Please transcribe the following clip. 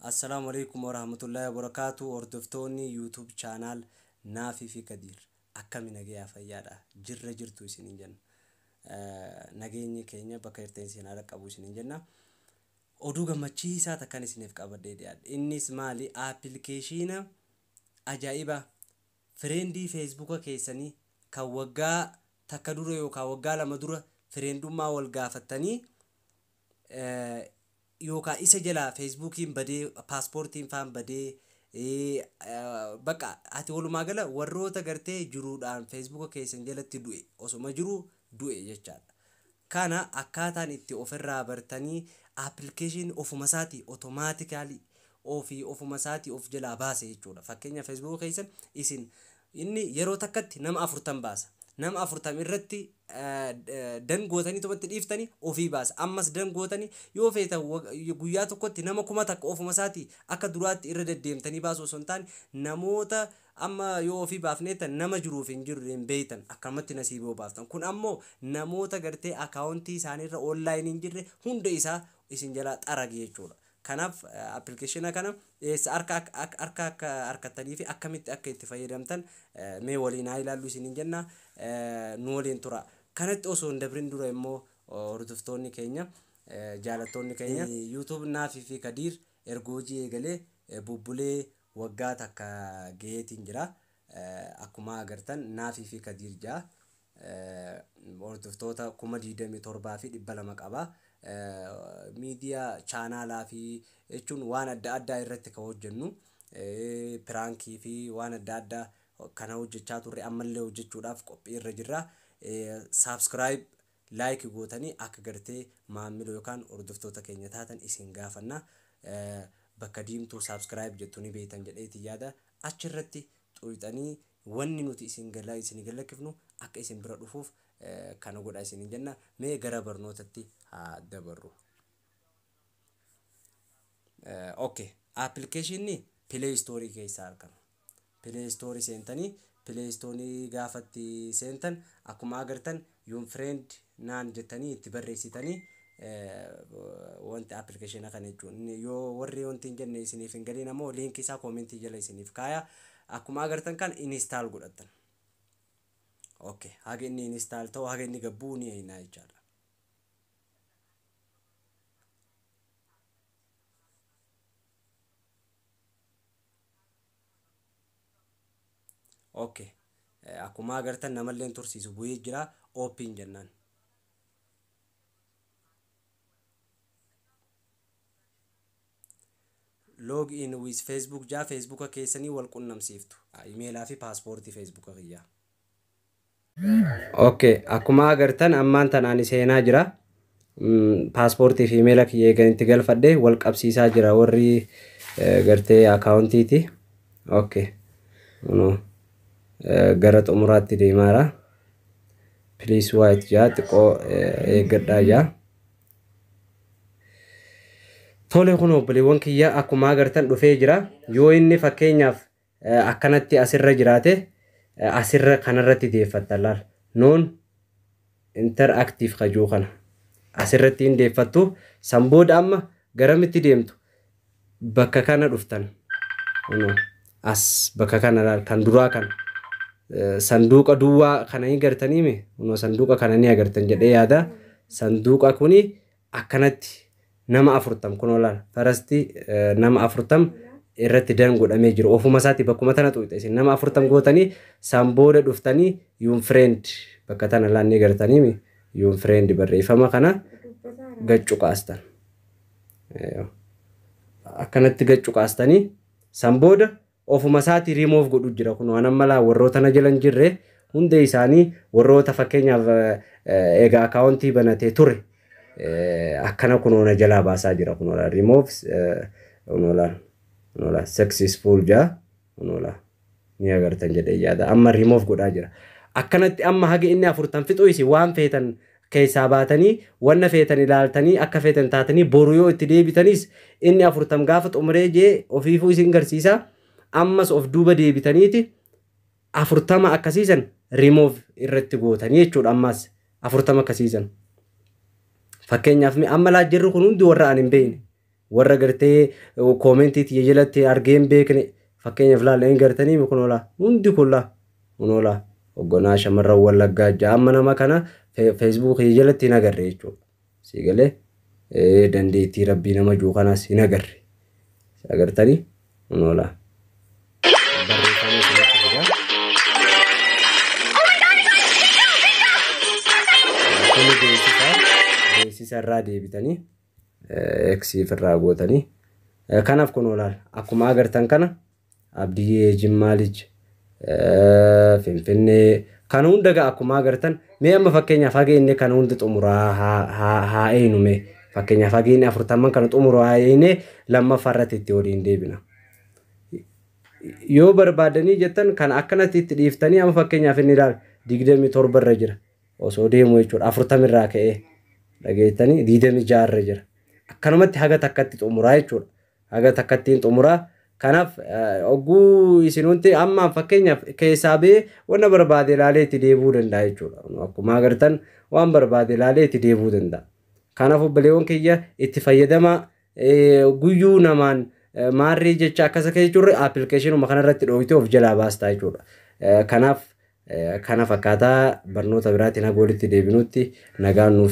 Assalaamu alaikum warahmatullaahi wabarakaatu. Hordoftoonni YouTube channel Naafii fi Kadiir, akkami? Nagayaa, fayyaadha? Jirra, jirtu isiniin jenna. Nageenyi keenya bakka jirtan isin haala qabu isiniin jenna. Oduu gammachiisaa takkan isiniif qabadhee dhiyaadhe. Innis maali? Application ajaa'iba friend Facebooka keessanii kan waggaa takka dura yookaan waggaa 2 dura friendummaa wal gaafattanii yookaan isa jalaa Facebookiin badee, paaspoortiin faan badee, bakka ati walumaa gala warroota gartee jiruudhaan Facebooka keessan jalatti du'e, osoma jiruu du'e jechaadha. Kana akkaataan itti ofirraa bartanii application ofuma isaatii automatically ofii ofuma isaatii of jalaa baase jechuudha. Fakkeenya, Facebooka keessan isin inni yeroo takkatti nama 40 baasa. Nama 40 irratti done gootanii tumatti dhiiftanii ofii baasa. Ammas done gootanii yoo feetan guyyaa tokkotti nama 1000 ofuma isaatii akka duraatti irra deddeemtanii baasuu osoo hin taane, namoota amma yoo ofii baafneetan nama jiruuf hin jiru hin beeytan, akkanumatti nasiiboo baaftan. Kun ammoo namoota gartee akkaawuntii isaaniirra online hin jirre hunda isaa isin jalaa xarage jechuudha. Kanaaf application kana eessa harka harka akka harkattanii fi akkamitti akka itti fayyadamtan mee waliin haa ilaallu isiniin jenna, nu waliin tura. Kanatti osoo hin dabrin dura immoo, hordoftoonni keenya, jaalattoonni keenya, YouTube Naafii fi Kadiir erga hojii eegalee bubbulee waggaa takka gaheetiin jira. Akkuma agartan Naafii fi Kadiir ja'a. Hordoftoota 27,200 qaba. Miidiyaa channelaa fi jechuun waan adda addaa irratti kan hojjennu, prank fi waan adda addaa kana hojjechaa turre, ammallee hojjechuudhaaf qophii irra jirra. Subscribe, like gootanii akka gartee maamila yookaan hordoftoota keenya taatan isin gaafanna. Bakka diimtuu subscribe jettu ni beektan jedheetii yaada. Achirratti xuyixanii wanni nuti isin gala isin galakkifnu akka isin bira dhufuuf kana godha isin jenna. Mee gara barnootatti haa dabarru. Okay, applicationni Play Store keessaa argama. Play Store seentanii, Play Store gaafatti seentan akkuma agartan "your friend" naan jettanii itti barreessitanii wanti application kana jechuun, yoo warri wanti hin jenne isiniif hin galiin ammoo linkii isaa comment jala isiniif kaaya. Akkuma agartan kan install godhattan. Okay, haga inni install ta'u, haga inni gabbuu ni eeynaa jechaadha. Okay. Akkuma agartan namallee tursiisu bu'ee jira, open jennaan. Log in with Facebook jaa, Facebooka keessanii wal qunnamsiiftu. Imeelaa fi paaspoortii Facebooka kiyyaa. Okay, akkuma agartan ammaan tanaan seenaa jira. Paaspoortii fi imeela kiyya eegan itti galfadhe wal qabsiisaa jira warri gartee akkaawuntiiti. Okay. Kunoo gara xumuraatti deemaara. "Please wait" jaa, xiqqoo eeggadhaa jaa. Tole, kun obboleewwan kiyya, akkuma agartan dhufee jira. Yoo inni fakkeenyaaf akkanatti asirra jiraate, asirra kanarratti deeffattan laal. Noon interactive kajuu kana. Asirratti hin deeffattu. San booda amma garamitti deemtu? Bakka kana dhuftan. As bakka kana laal, kan duraa kana. Sanduuqa duwwaa kana ni gartanii? Kunoo sanduuqa kana ni agartan jedhee yaada. Sanduuqa kuni akkanatti nama 40, kunoo laal, first nama 40 irratti done godhamee jiru. Ofuma isaatti bakkuma tana xuqxe isin nama 40 gootanii, san booda dhuftanii "your friend" bakka tana laal, ni gartanii? "Your friend" barreeffama kana gaccu qaastan. Akkanatti gaccu qaastanii san booda ofuma isaatii riimoof godhu jira. Kun waan amma laa warroota na jala hin jirre hunda isaanii, warroota fakkeenyaaf egaa akkaawuntii banatee ture akkana kunoo na jalaa baasaa jira. Kunoo riimoof, kunoo laal, kunoo laal, "successful" jaa, kunoo laal, ni agartan jedhee yaada, amma riimoof godhaa jira. Akkanatti amma haga inni 40 fixuu isin waan feetan keessaa baatanii, wanna feetan ilaaltanii, akka feetan taatanii, boru yoo itti deebitanis inni 40 gaafa xumuree jee ofiifuu isin garsiisa. Ammas of duuba deebitaniiti 40 akkasiisan remove irratti gootanii jechuudha, ammas 40 akkasiisan. Fakkeenyaaf amma laajjirri kun hundi warra ani hin beekne. Warra gartee koomentii tiyya jalatti argee hin beekne fakkeenyaaf laala hin gartanii kunoolaa hundi kun laa kunoolaa hogganaa shamarran Wallaggaa ja'a amma nama kana feesbuukii jalatti hin agarre jechuudha. Si galee dandeettii rabbii nama jiru kanas hin agarre. Agartanii kunoolaa. Barreeffama isinitti fida. Kuni beeksisa beeksisa irraa deebitanii eksiif irraa gootanii. Kanaaf kun olaal akkuma agartan kana Abdiyyee Jimmaa Lij Finfinnee kan hunda ga'a akkuma agartan. Mee amma fakkeenyaaf haga inni kana hunda xumuraa haa eenu. Mee fakkeenyaaf haga inni 40 kana xumuraa haa eene, lammaffaa irratti itti waliin deebina. Yoo barbaadanii jettan kan akkanatti itti dhiiftanii, amma fakkeenyaaf inni ilaal 27 irra jira osoo deemu jechuudha, 40 irraa ka'ee dhageettanii 26 irra jira. Akkanumatti haga takkatti xumuraa jechuudha. Haga takkattiin xumuraa. Kanaaf ogguu isin wanti amma fakkeenyaaf keessaa ba'ee wanna barbaade ilaalee itti deebi'uu danda'a jechuudha. Akkuma agartan waan barbaade ilaalee itti deebi'uu danda'a. Kanaaf obboleewwan kiyya, itti fayyadamaa. Guyyuu namaan maarree jecha akkas akka jechuun appilikeeshinuma kanarratti dhooyitee of jalaa baastaa jechuudha. Kanaaf kana fakkaataa barnoota biraatiin haga walitti deebinutti nagaan nuuf.